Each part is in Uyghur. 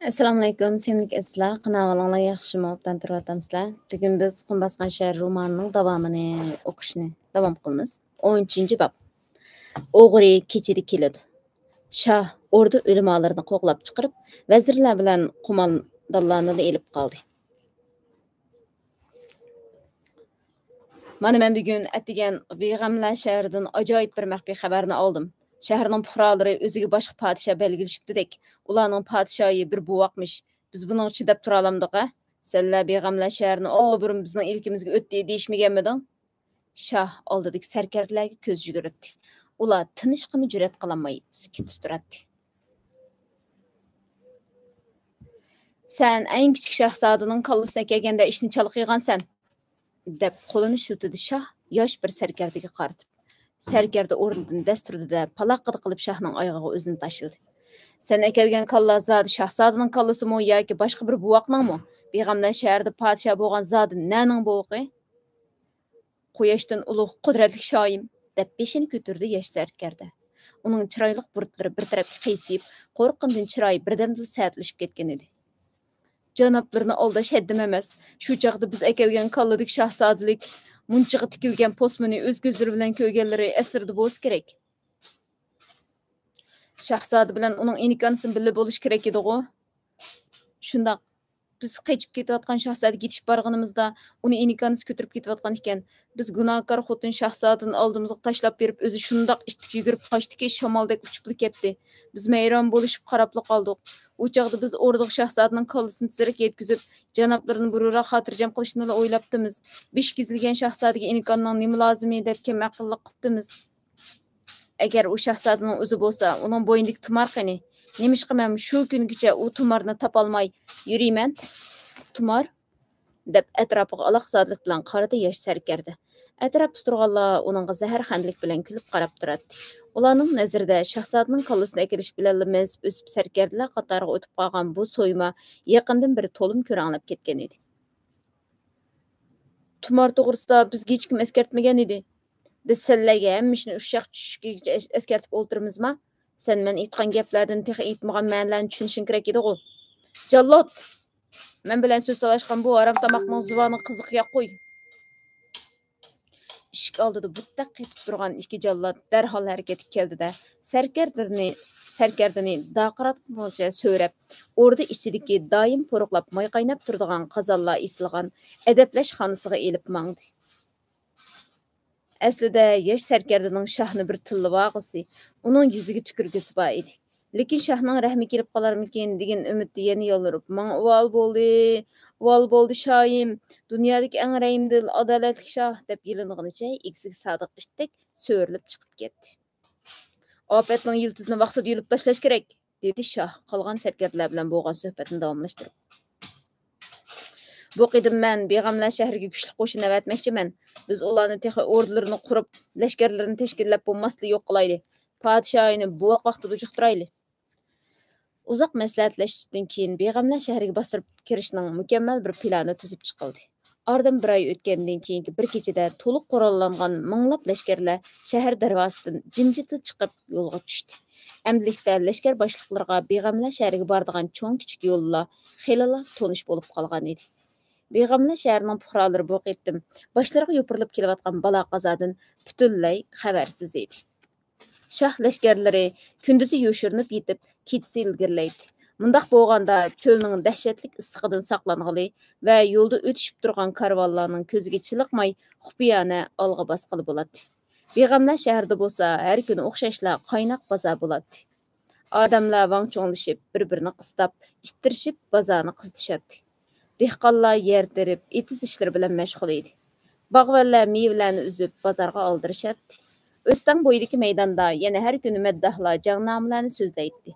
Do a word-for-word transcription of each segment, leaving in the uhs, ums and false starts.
ئەسسالامۇئەلەيكۇم، سۆيۈملۈك ئەزىزلەر، قانداق ئەھۋالىڭلار، ياخشىمۇ، ئوبدان تۇرۇۋاتامسىلەر؟ بۈگۈن بىز قۇم باسقان شەھەر رومانىنىڭ داۋامىنى ئوقۇشنى داۋام قىلىمىز. ئون ئۈچىنچى باب. ئوغرى كېچىدە كېلىدۇ. شاھ ئوردا ئۆلىمالىرىنى قوغلاپ چىقىرىپ، ۋەزىرلەر بىلەن قوماندانلارنىلا ئېلىپ قالدى. مانا مەن بۈگۈن ئەتىگەن بىغەملەر شەھىرىدىن ئاجايىپ بىر مەخپىي خەۋەرنى ئالدىم. شەھەرنىڭ پۇقرالىرى ئۆزىگە باشقا پادىشاھ بەلگىلىشىپتىدەك، ئۇلارنىڭ پادىشاھى بىر بوۋاقمىش. بىز بۇنىڭغا چىداپ تۇرالامدۇق، ھە؟ سەنلەر بىغەملەر شەھىرىنى ئاللىبۇرۇن بىزنىڭ ئىلكىمىزگە ئۆتتى دېيىشمىگەنمىدىڭ؟ شاھ ئالدىدىكى سەركەردىلەرگە كۆز يۈگۈرتتى. ئۇلار تىنىشقىمۇ جۈرئەت قىلالماي سۈكۈتتە تۇراتتى. سەن ئەڭ كىچىك شاھزادىنىڭ كاللىسىنى ئەكەلگەندە ئىشنى چالا قىلغانسەن، دەپ قولىنى شىلتىدى شاھ ياش بىر سەركەردىگە قارىتىپ. سەركەردە ئورنىدىن دەس تۇردى-دە، پالاققىدە قىلىپ شاھنىڭ ئايىغىغا ئۆزىنى تاشلىدى. سەن ئەكەلگەن كاللا زادى شاھزادىنىڭ كاللىسىمۇ ياكى باشقا بىر بوۋاقنىڭمۇ؟ بىغەملەر شەھىرىدە پادىشاھ بولغان زادى نەنىڭ بوۋىقى؟ قۇياشتىن ئۇلۇغ قۇدرەتلىك شاھىم، دەپ بېشىنى كۆتۈردى ياش سەركەردە. ئۇنىڭ چىرايلىق بۇرۇتلىرى بىر تەرەپكە قىيسىيىپ، قورققىنىدىن چىرايى بىردەمدىلا سەتلىشىپ كەتكەن ئىدى. جانابلىرىنى ئالداش ھەددىم ئەمەس. شۇ چاغدا بىز ئەكەلگەن كاللىدىكى شاھزادىلىك مۇنچىغا تىكىلگەن پوسمىنى ئۆز كۆزلىرى بىلەن كۆرگەنلىرى ئەسلىرىدە بولسا كېرەك. شاھزادە بىلەن ئۇنىڭ ئىنىكانىسىمۇ بىللە بولۇشى كېرەك ئىدىغۇ؟ شۇنداق. بىز قېچىپ كېتىۋاتقان شاھزادىگە يېتىشىپ بارغىنىمىزدا، ئۇنى ئىنىكانىسى كۆتۈرۈپ كېتىۋاتقان ئىكەن. بىز گۇناھكار خوتۇن شاھزادىنى ئالدىمىزغا تاشلاپ بېرىپ، ئۆزى شۇنداق ئىتتىك يۈگۈرۈپ قاچتىكى، شامالدەك ئۇچۇپلا كەتتى. بىز ھەيران بولۇشۇپ قاراپلا قالدۇق. ئۇ چاغدا بىز ئوردىغا شاھزادىنىڭ كاللىسىنى تېزرەك يەتكۈزۈپ، جانابلىرىنى بۇرۇنراق خاتىرجەم قىلىشنىلا ئويلاپتىمىز. بېشى كېزىلگەن شاھزادىگە ئىنىكاننىڭ نېمە لازىمى دەپ كەمئەقىللىق قىپتىمىز. ئەگەر ئۇ شاھزادىنىڭ ئۆزى بولسا، ئۇنىڭ بوينىدىكى تۇمار قېنى؟ نېمىشقا مەن شۇ كۈنگىچە ئۇ تۇمارنى تاپالماي يۈرىمەن؟ تۇمار؟ دەپ ئەتراپىغا ئالاقزادىلىك بىلەن قارىدى ياش سەركەردە. ئەتراپتا تۇرغانلار ئۇنىڭغا زەھەرخەندىلىك بىلەن كۈلۈپ قاراپ تۇراتتى. ئۇلارنىڭ نەزىرىدە شاھزادىنىڭ كاللىسىنى ئەكېلىش بىلەنلا مەنسىپ ئۆسۈپ سەركەردىلەر قاتارىغا ئۆتۈپ قالغان بۇ سويما يېقىندىن بېرى تولىمۇ كۆرەڭلەپ كەتكەن ئىدى. تۇمار توغرىسىدا بىزگە ھېچكىم ئەسكەرتمىگەن ئىدى. بىز سەنلەرگە ھەممە ئىشنى ئۈچ شاخ چۈشۈشكىچە ئەس-، ئەسكەرتىپ ئولتۇرىمىزما؟ سەن مەن ئېيتقان گەپلەردىن تېخى ئېيتمىغان مەنىلەرنى چۈشىنىشىڭ كېرەك ئىدىغۇ؟ جاللات! مەن بىلەن سۆز تالاشقان بۇ ھارام تاماقنىڭ زۇۋانىغا قىزىق ياق قوي! ئىشىك ئالدىدا بۇتتەك قېتىپ تۇرغان ئىككى جاللات دەرھال ھەرىكەتكە كەلدى-دە، سەركەردىنى، سەركەردىنى دارقىراتقىنىچە سۆرەپ، ئوردا ئىچىدىكى دائىم پۇرۇقلاپ ماي قايناپ تۇرىدىغان قازانلار ئېسىلغان ئەدەپلەش خانىسىغا ئېلىپ ماڭدى. ئەسلىدە ياش سەركەردىنىڭ شاھنى بىر تىللىۋالغۇسى، ئۇنىڭ يۈزىگە تۈكۈرگۈسى بار ئىدى. لېكىن شاھنىڭ رەھمى كېلىپ قالارمىكىن دېگەن ئۈمىدتە يەنە يالۋۇرۇپ، ماڭا ئۇۋال بولدى، ئۇۋال بولدى شاھىم، دۇنيادىكى ئەڭ رەھىمدىل، ئادالەتلىك شاھ دەپ يېلىنغىنىچە ئىگىسىگە سادىق ئىتتەك سۆرىلىپ چىقىپ كەتتى. ئاپەتنىڭ يىلتىزىنى ۋاقتىدا يۇلۇپ تاشلاش كېرەك، دېدى شاھ قالغان سەركەردىلەر بىلەن بولغان سۆھبەتنى داۋاملاشتۇرۇپ. بۇ قېتىم مەن بىغەملەر شەھىرىگە كۈچلۈك قوشۇن ئەۋەتمەكچىمەن. بىز ئۇلارنى تېخى ئوردىلىرىنى قۇرۇپ، لەشكەرلىرىنى تەشكىللەپ بولماسلا يوق قىلايلى. پادىشاھىنى بوۋاق ۋاقتىدا ئۇجۇقتۇرايلى. ئۇزاق مەسلىھەتلەشتىن كېيىن بىغەملەر شەھىرىگە باستۇرۇپ كىرىشنىڭ مۇكەممەل بىر پىلانى تۈزۈپ چىقىلدى. ئارىدىن بىر ئاي ئۆتكەندىن كېيىنكى بىر كېچىدە تولۇق قوراللانغان مىڭلاپ لەشكەرلەر شەھەر دەرۋازىسىدىن جىمجىتلا چىقىپ يولغا چۈشتى. ئەمدىلىكتە لەشكەر باشلىقلىرىغا بىغەملەر شەھىرىگە بارىدىغان چوڭ-كىچىك يوللار خېلىلا تونۇش بولۇپ قالغان ئىدى. بىغەملەر شەھىرىنىڭ پۇقرالىرى بۇ قېتىم باشلىرىغا يوپۇرۇلۇپ كېلىۋاتقان بالا-قازادىن پۈتۈنلەي خەۋەرسىز ئىدى. شاھ لەشكەرلىرى كۈندۈزى يوشۇرۇنۇپ يېتىپ، كېچىسى ئىلگىرىلەيتتى. مۇنداق بولغاندا، چۆلنىڭ دەھشەتلىك ئىسسىقىدىن ساقلانغىلى ۋە يولدا ئۆتۈشۈپ تۇرغان كارۋانلارنىڭ كۆزىگە چېلىقماي، خۇپىيانە ئالغا باسقىلى بولاتتى. بىغەملەر شەھىرىدە بولسا، ھەر كۈنى ئوخشاشلا قايناق بازار بولاتتى. ئادەملەر ۋاڭ-چۇڭلىشىپ، بىر-بىرىنى قىستاپ، ئىتتىرىشىپ، بازارنى قىزىتىشاتتى. دېھقانلار يەر تېرىپ، ئېتىز ئىشلىرى بىلەن مەشغۇل ئىدى. باغۋەنلەر مېۋىلەرنى ئۈزۈپ، بازارغا ئالدىرىشاتتى. ئۆستەڭ بويىدىكى مەيداندا يەنە ھەر كۈنى مەدداھلار جەڭنامىلەرنى سۆزلەيتتى.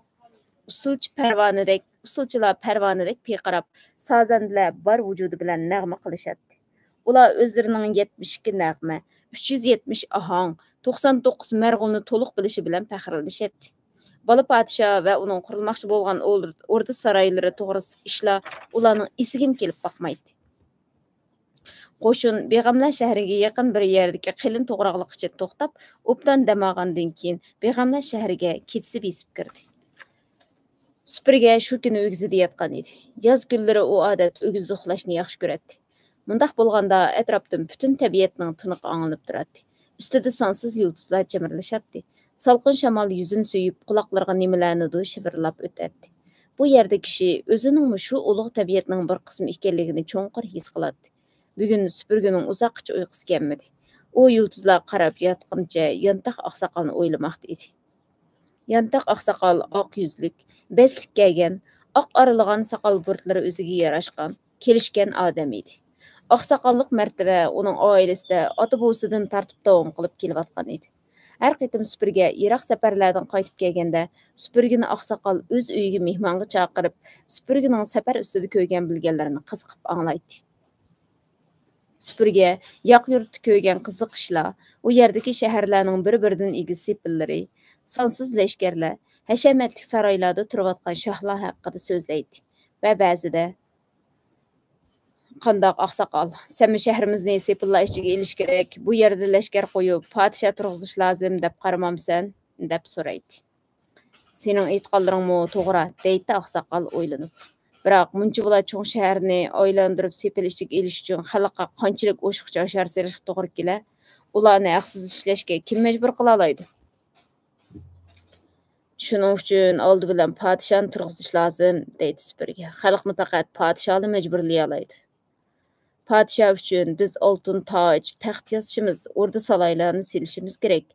ئۇسسۇلچى پەرۋانىدەك، ئۇسسۇلچىلار پەرۋانىدەك پىرقىراپ، سازەندىلەر بار ۋۇجۇدى بىلەن نەغمە قىلىشاتتى. ئۇلار ئۆزلىرىنىڭ يەتمىش ئىككى نەغمە، ئۈچ يۈز يەتمىش ئاھاڭ، توقسان توققۇز مەرغۇلنى تولۇق بىلىشى بىلەن پەخىرلىنىشەتتى. بالا پادىشاھ ۋە ئۇنىڭ قۇرۇلماقچى بولغان ئور-، ئوردا سارايلىرى توغرىسىدىكى ئىشلار ئۇلارنىڭ ئېسىگىمۇ كېلىپ باقمايتتى. قوشۇن بىغەملەر شەھىرىگە يېقىن بىر يەردىكى قېلىن توغراقلىق ئىچىدە توختاپ، ئوبدان دەم ئالغاندىن كېيىن، بىغەملەر شەھىرىگە كېچىسى بېسىپ كىردى. سۈپۈرگە شۇ كۈنى ئۆگزىدە ياتقان ئىدى. ياز كۈنلىرى ئۇ ئادەتتە ئۆگزىدە ئۇخلاشنى ياخشى كۆرەتتى. مۇنداق بولغاندا، ئەتراپتىن پۈتۈن تەبىئەتنىڭ تىنىقى ئاڭلىنىپ تۇراتتى. ئۈستىدە سانسىز يۇلتۇزلار جىمىرلىشاتتى. سالقىن شامال يۈزىنى سۆيۈپ، قۇلاقلىرىغا نېمىلەرنىدۇر شىۋىرلاپ ئۆتەتتى. بۇ يەردە كىشى ئۆزىنىڭمۇ شۇ ئۇلۇغ تەبىئەتنىڭ بىر قىسمى ئىكەنلىكىنى چوڭقۇر ھېس قىلاتتى. بۈگۈن سۈپۈرگىنىڭ ئۇزاققىچە ئۇيقۇسى كەلمىدى. ئۇ يۇلتۇزلارغا قاراپ ياتقىنىچە يانتاق ئاقساقالنى ئويلىماقتا ئىدى. يانتاق ئاقساقال ئاق يۈزلۈك، بەستلىك كىيگەن، ئاق ئارىلىغان ساقال بۇرۇتلىرى ئۆزىگە ياراشقان، كېلىشكەن ئادەم ئىدى. ئاقساقاللىق مەرتىۋە ئۇنىڭ ئائىلىسىدە ئاتا-بوۋىسىدىن تارتىپ داۋام قىلىپ كېلىۋاتقان ئىدى. ھەر قېتىم سۈپۈرگە يىراق سەپەرلەردىن قايتىپ كەلگەندە، سۈپۈرگىنى ئاقساقال ئۆز ئۆيىگە مېھمانغا چاقىرىپ، سۈپۈرگىنىڭ سەپەر ئۈستىدە كۆرگەن بىلگەنلىرىنى قىزىقىپ ئاڭلايتتى. سۈپۈرگە ياق يۇرتتا كۆرگەن قىزىق ئىشلار، ئۇ يەردىكى شەھەرلەرنىڭ بىر-بىرىدىن ئېگىز سېپىللىرى، سانسىز لەشكەرلەر، ھەشەمەتلىك سارايلاردا تۇرۇۋاتقان شاھلار ھەققىدە سۆزلەيتتى ۋە بەزىدە، «قانداق ئاقساقال، سەنمۇ شەھىرىمىزنى سېپىللار ئىچىگە ئېلىش كېرەك، بۇ يەردە لەشكەر قويۇپ، پادىشاھ تۇرغۇزۇش لازىم دەپ قارىمامسەن؟» دەپ سورايتتى. «سېنىڭ ئېيتقانلىرىڭمۇ توغرا» دەيتتى ئاقساقال ئويلىنىپ. «بىراق مۇنچە بۇلا چوڭ شەھەرنى ئايلاندۇرۇپ سېپىل ئىچىگە ئېلىش ئۈچۈن خەلققە قانچىلىك ئوشۇق چاچار سېلىشقا توغرا كېلە؟ ئۇلارنى ھەقسىز ئىشلەشكە كىم مەجبۇر قىلالايدۇ؟» «شۇنىڭ ئۈچۈن ئالدى بىلەن پادىشاھنى تۇرغۇزۇش لازىم» دەيتتى سۈپۈرگە. «خەلقنى پەقەت پادىشاھلا مەجبۇرلىيالايدۇ. پادىشاھ ئۈچۈن بىز ئالتۇن تاج، تەخت ياسىشىمىز، ئوردا سارايلارنى سېلىشىمىز كېرەك.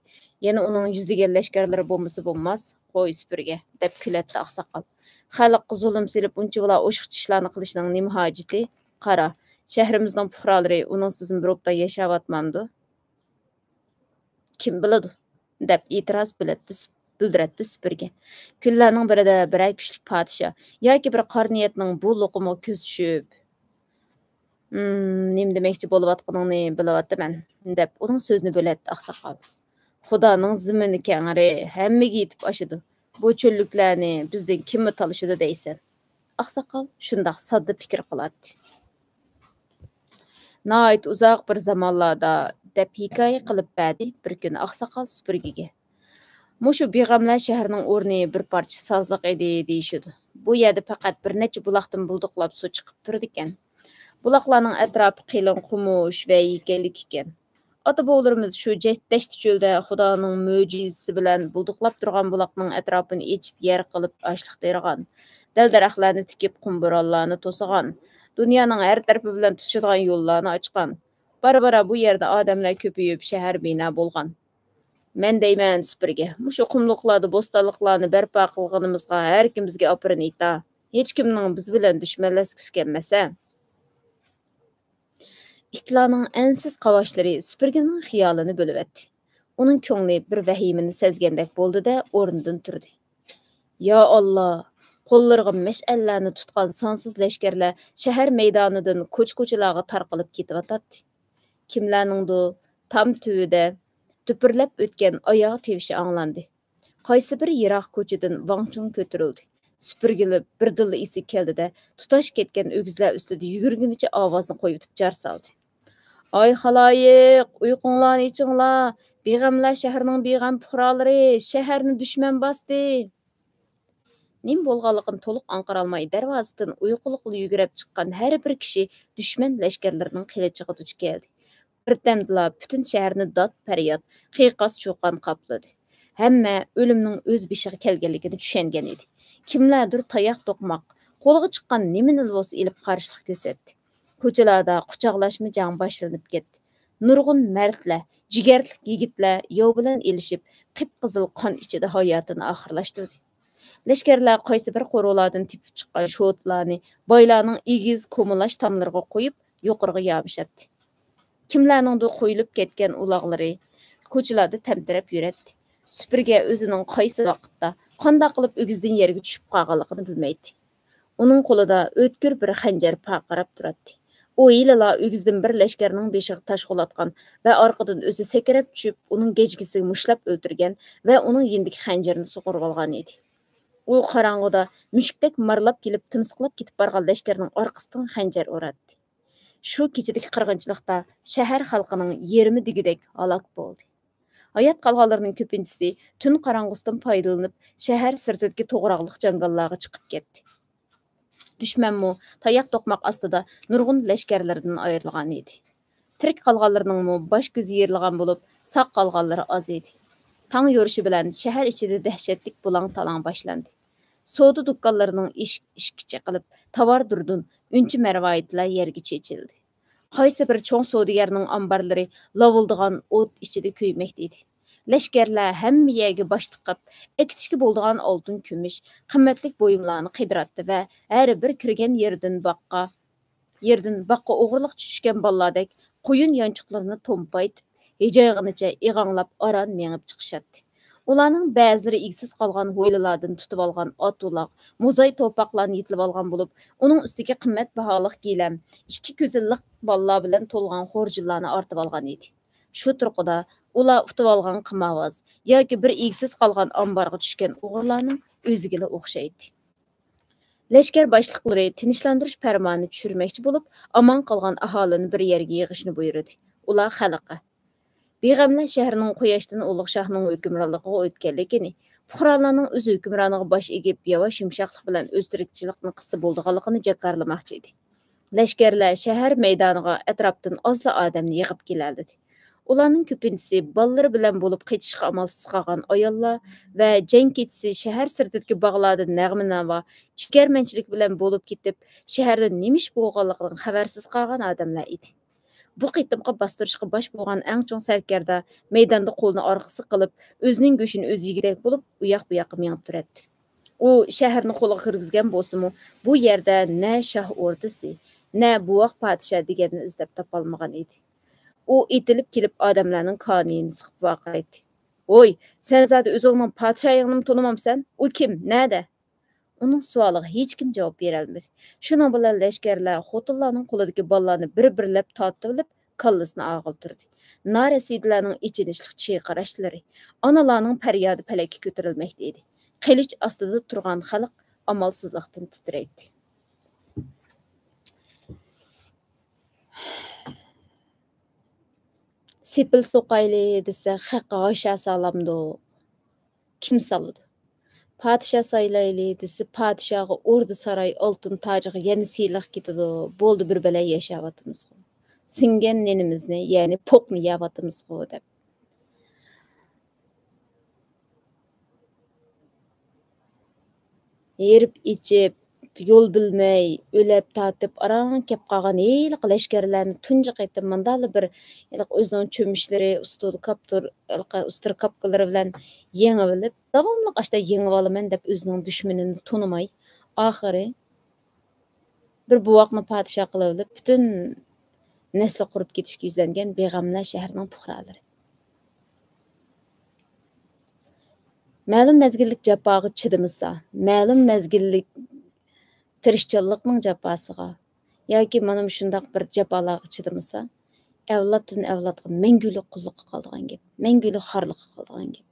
يەنە ئۇنىڭ يۈزلىگەن لەشكەرلىرى بولمىسا بولماس. قوي سۈپۈرگە» دەپ كۈلەتتى ئاقساقال. «خەلققە زۇلۇم سېلىپ ئۇنچە بۇلا ئوشۇق ئىشلارنى قىلىشنىڭ نېمە ھاجىتى؟ قارا، شەھىرىمىزنىڭ پۇقرالىرى ئۇنىڭسىزمۇ بىر ئوبدان ياشاۋاتمامدۇ؟» «كىم بىلىدۇ؟» دەپ ئېتىراز بىلدۈرەتتى سۈپۈرگە. «كۈنلەرنىڭ بىرىدە بىرەر كۈچلۈك پادىشاھ ياكى بىر قارا نىيەتنىڭ بۇ لوقۇمىغا كۆزى چۈشۈپ»، «ھىم، نېمە دېمەكچى بولۇۋاتقىنىڭنى بىلىۋاتىمەن» دەپ ئۇنىڭ سۆزىنى بۆلەتتى ئاقساقال. «خۇدانىڭ زېمىنى كەڭرى، ھەممىگە يېتىپ ئاشىدۇ. بۇ چۆللۈكلەرنى بىزدىن كىممۇ تالىشىدۇ دەيسەن؟» ئاقساقال شۇنداق ساددا پىكىر قىلاتتى. «ناھايىتى ئۇزاق بىر زامانلاردا» دەپ ھېكايە قىلىپ بەردى بىر كۈنى ئاقساقال سۈپۈرگىگە. «مۇشۇ بىغەملەر شەھىرىنىڭ ئورنى بىر پارچە سازلىق ئىدى دېيىشىدۇ. بۇ يەردە پەقەت بىر نەچچە بۇلاقتىن بۇلدۇقلاپ سۇ چىقىپ تۇرىدىكەن. بۇلاقلارنىڭ ئەتراپى قېلىن قومۇش ۋە يېكىنلىك ئىكەن. ئاتا-بوۋىلىرىمىز شۇ جەش-، دەشتى چۆلدە خۇدانىڭ مۆجىزىسى بىلەن بۇلدۇقلاپ تۇرغان بۇلاقنىڭ ئەتراپىنى ئېچىپ يەر قىلىپ ئاشلىق تېرىغان. دەل-دەرەخلەرنى تىكىپ قۇم بورانلارنى توسىغان. دۇنيانىڭ ھەر تەرىپى بىلەن تۇتىشىدىغان يوللارنى ئاچقان. بارا-بارا بۇ يەردە ئادەملەر كۆپىيىپ، شەھەر بىنا بولغان. مەن دەيمەن سۈپۈرگە، مۇشۇ قۇملۇقلاردا بوستانلىقلارنى بەرپا قىلغىنىمىزغا ھەر كىم بىزگە ئاپىرىن ئېيتا. ھېچكىمنىڭ بىز بىلەن دۈشمەنلەشكۈسى كەلمەسە.» ئىتلارنىڭ ئەنسىز قاۋاشلىرى سۈپۈرگىنىڭ خىيالىنى بۆلۈۋەتتى. ئۇنىڭ كۆڭلى بىر ۋەھىمىنى سەزگەندەك بولدى-دە، ئورنىدىن تۇردى. يا ئاللا! قوللىرىغا مەشئەللەرنى تۇتقان سانسىز لەشكەرلەر شەھەر مەيدانىدىن كوچا-كوچىلارغا تارقىلىپ كېتىۋاتاتتى. كىملەرنىڭدۇ تام تۈۋىدە دۈپۈرلەپ ئۆتكەن ئاياغ تىۋىشى ئاڭلاندى. قايسى بىر يىراق كوچىدىن ۋاڭ-چۇڭ كۆتۈرۈلدى. سۈپۈرگىلى بىردىنلا ئېسىگە كەلدى-دە، تۇتاش كەتكەن ئۆگزىلەر ئۈستىدە يۈگۈرگىنىچە ئاۋازنى قويۇۋېتىپ جار سالدى. ئاي خالايىق، ئۇيقۇڭلارنى ئېچىڭلار! بىغەملەر شەھىرىنىڭ بىغەم پۇقرالىرى، شەھەرنى دۈشمەن باستى! نېمە بولغانلىقىنى تولۇق ئاڭقىرالماي، دەرۋازىدىن ئۇيقۇلۇقلا يۈگرەپ چىققان ھەر بىر كىشى دۈشمەن لەشكەرلىرىنىڭ قىلىچىغا دۇچ كەلدى. بىردەمدىلا پۈتۈن شەھەرنى داد-پەرياد، قىيقاس-چۇقان قاپلىدى. ھەممە ئۆلۈمنىڭ ئۆز بېشىغا كەلگەنلىكىنى چۈشەنگەن ئىدى. كىملەردۇر تاياق توقماق، قولىغا چىققان نېمىنىلا بولسا ئېلىپ قارشىلىق كۆرسەتتى. كوچىلاردا قۇچاقلاشما جەڭ باشلىنىپ كەتتى. نۇرغۇن مەردلەر، جىگەرلىك يىگىتلەر ياۋ بىلەن ئېلىشىپ، قىپقىزىل قان ئىچىدە ھاياتىنى ئاخىرلاشتۇردى. لەشكەرلەر قايسى بىر قورۇلاردىن تېپىپ چىققان شوتىلارنى بايلارنىڭ ئېگىز كومىلاچ تاملىرىغا قويۇپ، يۇقىرىغا يامىشاتتى. كىملەرنىڭدۇر قويۇلۇپ كەتكەن ئۇلاغلىرى كوچىلاردا تەمتىرەپ يۈرەتتى. سۈپۈرگە ئۆزىنىڭ قايسى ۋاقىتتا، قانداق قىلىپ ئۆگزىدىن يەرگە چۈشۈپ قالغانلىقىنى بىلمەيتتى. ئۇنىڭ قولىدا ئۆتكۈر بىر خەنجەر پارقىراپ تۇراتتى. ئۇ ھېلىلا ئۆگزىدىن بىر لەشكەرنىڭ بېشىغا تاش قۇلاتقان ۋە ئارقىدىن ئۆزى سەكرەپ چۈشۈپ، ئۇنىڭ گەجگىسىگە مۇشتلاپ ئۆلتۈرگەن ۋە ئۇنىڭ يېنىدىكى خەنجىرىنى سۇغۇرۇۋالغان ئىدى. ئۇ قاراڭغۇدا مۈشۈكتەك مارىلاپ كېلىپ، تىمسىقلاپ كېتىپ بارغان لەشكەرنىڭ ئارقىسىدىن خەنجەر ئۇراتتى. شۇ كېچىدىكى قىرغىنچىلىقتا شەھەر خەلقىنىڭ يېرىمى دېگۈدەك ھالاك بولدى. ھايات قالغانلىرىنىڭ كۆپىنچىسى تۈن قاراڭغۇسىدىن پايدىلىنىپ، شەھەر سىرتىدىكى توغراقلىق جاڭگاللارغا چىقىپ كەتتى. دۈشمەنمۇ تاياق توقماق ئاستىدا نۇرغۇن لەشكەرلىرىدىن ئايرىلغان ئىدى. تىرىك قالغانلىرىنىڭمۇ باش كۆزى يېرىلغان بولۇپ، ساق قالغانلىرى ئاز ئىدى. تاڭ يورۇشى بىلەن شەھەر ئىچىدە دەھشەتلىك بۇلاڭ-تالاڭ باشلاندى. سودا دۇكانلىرىنىڭ ئىش-، ئىشىكى چېقىلىپ، تاۋار دۇردۇن، ئۈنچە-مەرۋايىتلەر يەرگە چېچىلدى. قايسى بىر چوڭ سودىگەرنىڭ ئامبارلىرى لاۋۇلدىغان ئوت ئىچىدە كۆيمەكتە ئىدى. لەشكەرلەر ھەممە يەرگە باش تىقىپ، ئەكېتىشكە بولىدىغان ئالتۇن، كۈمۈش، قىممەتلىك بۇيۇملارنى قىدىراتتى ۋە ھەر بىر كىرگەن يېرىدىن باغقا، يېرىدىن باغقا ئوغرىلىققا چۈشكەن بالىلاردەك قويۇن يانچۇقلىرىنى تومپايتىپ، ھىجايغىنىچە ئىغاڭلاپ ئاران مېڭىپ چىقىشاتتى. ئۇلارنىڭ بەزىلىرى ئىگىسىز قالغان ھويلىلاردىن تۇتۇۋالغان ئات-ئۇلاغ، موزاي تورپاقلارنى يېتىلىۋالغان بولۇپ، ئۇنىڭ ئۈستىگە قىممەت باھالىق گىلەم، ئىككى كۆزى لىق بالىلار بىلەن تولغان خورجۇنلارنى ئارتىۋالغان ئىدى. شۇ تۇرقىدا ئۇلار ئۇتۇۋالغان قىمارۋاز ياكى بىر ئىگىسىز قالغان ئامبارغا چۈشكەن ئوغرىلارنىڭ ئۆزىگىلا ئوخشايتتى. لەشكەر باشلىقلىرى تىنچلاندۇرۇش پەرمانى چۈشۈرمەكچى بولۇپ، ئامان قالغان ئاھالىنى بىر يەرگە يىغىشنى بۇيرۇدى. ئۇلار خەلققە، بىغەملەر شەھىرىنىڭ قۇياشتىن ئۇلۇغ شاھنىڭ ھۆكۈمرانلىقىغا ئۆتكەنلىكىنى، پۇقرالارنىڭ ئۆز ھۆكۈمرانىغا باش ئېگىپ، ياۋاش يۇمشاقلىق بىلەن ئۆز تىرىكچىلىكىنى قىلسا بولىدىغانلىقىنى جاكارلىماقچى ئىدى. لەشكەرلەر شەھەر مەيدانىغا ئەتراپتىن ئازلا ئادەمنى يىغىپ كېلەلىدى. ئۇلارنىڭ كۆپىنچىسى بالىلىرى بىلەن بولۇپ قېچىشقا ئامالسىز قالغان ئاياللار ۋە جەڭ كېچىسى شەھەر سىرتىدىكى باغلاردا نەغمە-ناۋا، چېكەرمەنچىلىك بىلەن بولۇپ كېتىپ، شەھەردە نېمە ئىش بولغانلىقىدىن خەۋەرسىز قالغان ئادەملەر ئىدى. بۇ قېتىمقى باستۇرۇشقا باش بولغان ئەڭ چوڭ سەركەردە مەيداندا قولىنى ئارقىسىغا قىلىپ، ئۆزىنىڭ گۆشىنى ئۆزى يېگۈدەك بولۇپ، ئۇياق-بۇياققا مېڭىپ تۇراتتى. ئۇ شەھەرنى قولىغا كىرگۈزگەن بولسىمۇ، بۇ يەردە نە شاھ ئوردىسى، نە بوۋاق پادىشاھ دېگەننى ئىزدەپ تاپالمىغان ئىدى. ئۇ ئېتىلىپ كېلىپ، ئادەملەرنىڭ كانىيىنى سىقىپ ۋارقىرايتتى. «ھوي، سەن زادى ئۆزۈڭنىڭ پادىشاھىڭنىمۇ تونۇمامسەن؟ ئۇ كىم؟ نەدە؟» ئۇنىڭ سوئالىغا ھېچكىم جاۋاب بېرەلمىدى. شۇنىڭ بىلەن لەشكەرلەر خوتۇنلارنىڭ قولىدىكى بالىلارنى بىر-بىرلەپ تارتىۋېلىپ، كاللىسىنى ئاغرىتتۇردى. نارەسىدىلەرنىڭ ئېچىنىشلىق چىرقىراشلىرى، ئانىلارنىڭ پەريادى پەلەككە كۆتۈرۈلمەكتە ئىدى. قىلىچ ئاستىدا تۇرغان خەلق ئامالسىزلىقتىن تىترەيتتى. سېپىل سوقايلى دېسە، خەققە ھاشا سالامدۇق؟ كىم سالىدۇ؟ پادىشاھ سايلايلى دېسە، پادىشاھقا ئوردا ساراي ئالتۇن تاجىغا يەنە سىيلىق كېتىدۇ. بولدى، بىر بەلەي ياشاۋاتىمىزغۇ. سىڭگەن نېنىمىزنى، يەنى پوقنى يەۋاتىمىزغۇ دەپ. ھېرىپ ئېچىپ، يول بىلمەي، ئۆلەپ تارتىپ ئاران كەپ قالغان ھېلىقى لەشكەرلەرنى تۇنجى قېتىم مۇنداقلا بىر ھېلىقى ئۆزىنىڭ چۆمۈچلىرى، ئۇستىرى كاپتۇر، ھېلىقى ئۇستىرا كاپكىلىرى بىلەن يېڭىۋېلىپ، داۋاملىق ئاشتا يېڭىۋالىمەن دەپ ئۆزىنىڭ دۈشمىنىنى تونۇماي، ئاخىرى بىر بوۋاقنى پادىشاھ قىلىۋېلىپ، پۈتۈن نەسلى قۇرۇپ كېتىشكە يۈزلەنگەن بىغەملەر شەھىرىنىڭ پۇقرالىرى. مەلۇم مەزگىللىك جاپاغا چىدىمىسا، مەلۇم مەزگىللىك تىرىشچانلىقنىڭ جاپاسىغا ياكى مانا مۇشۇنداق بىر جاپالارغا چىدىمىسا، ئەۋلادتىن ئەۋلادقا مەڭگۈلۈك قۇللۇققا قالىدىغان گەپ، مەڭگۈلۈك خارلىققا قالىدىغان گەپ.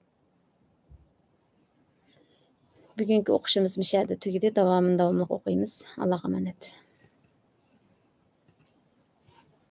بۈگۈنكى ئوقۇشىمىز مۇشۇ يەردە تۈگىدى. داۋامىنى داۋاملىق ئوقۇيمىز. ئاللاغا ئامانەت.